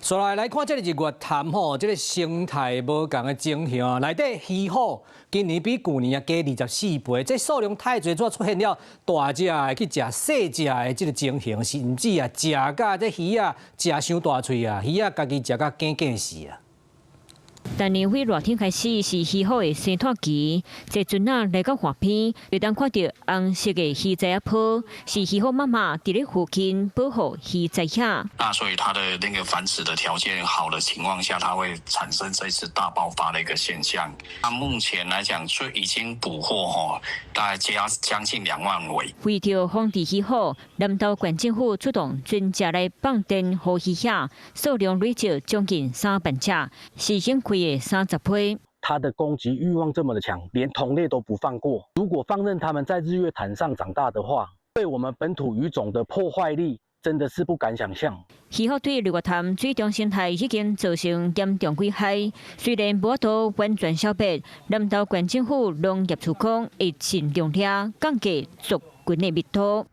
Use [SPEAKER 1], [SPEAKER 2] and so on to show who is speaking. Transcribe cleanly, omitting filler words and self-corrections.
[SPEAKER 1] 紲來來看這个日月潭吼，這个生態無仝的情形啊，內底魚虎今年比舊年啊加24倍，這數量太濟，才出現了大隻的去食細隻的這个情形，甚至啊食甲這魚仔食傷大喙啊，魚仔家己食甲驚驚死啊！
[SPEAKER 2] 逐年對熱天開始是魚虎的生湠期，這陣仔來到岸邊，會當看著紅色的魚仔仔泡，是魚虎媽媽佇咧附近保護魚仔仔。
[SPEAKER 3] 那所以它的那個繁殖的條件好的情況下，它會產生這次大爆發的一個現象。那目前來講，就已經捕獲吼，大概將近2萬尾。
[SPEAKER 2] 為著防治魚虎，南投縣政府出動專車來放電予魚仔，數量累積將近3萬隻，是先開的30倍。
[SPEAKER 4] 它的攻擊慾望這麼的強，連同類都不放過。如果放任它們在日月潭上長大的話，對我們本土魚種的破壞力真的是不敢想象。
[SPEAKER 2] 魚虎對日月潭水中生態已經造成嚴重危害，雖然無法度完全消滅，南投縣政府農業處講會盡量掠降低族群的密度。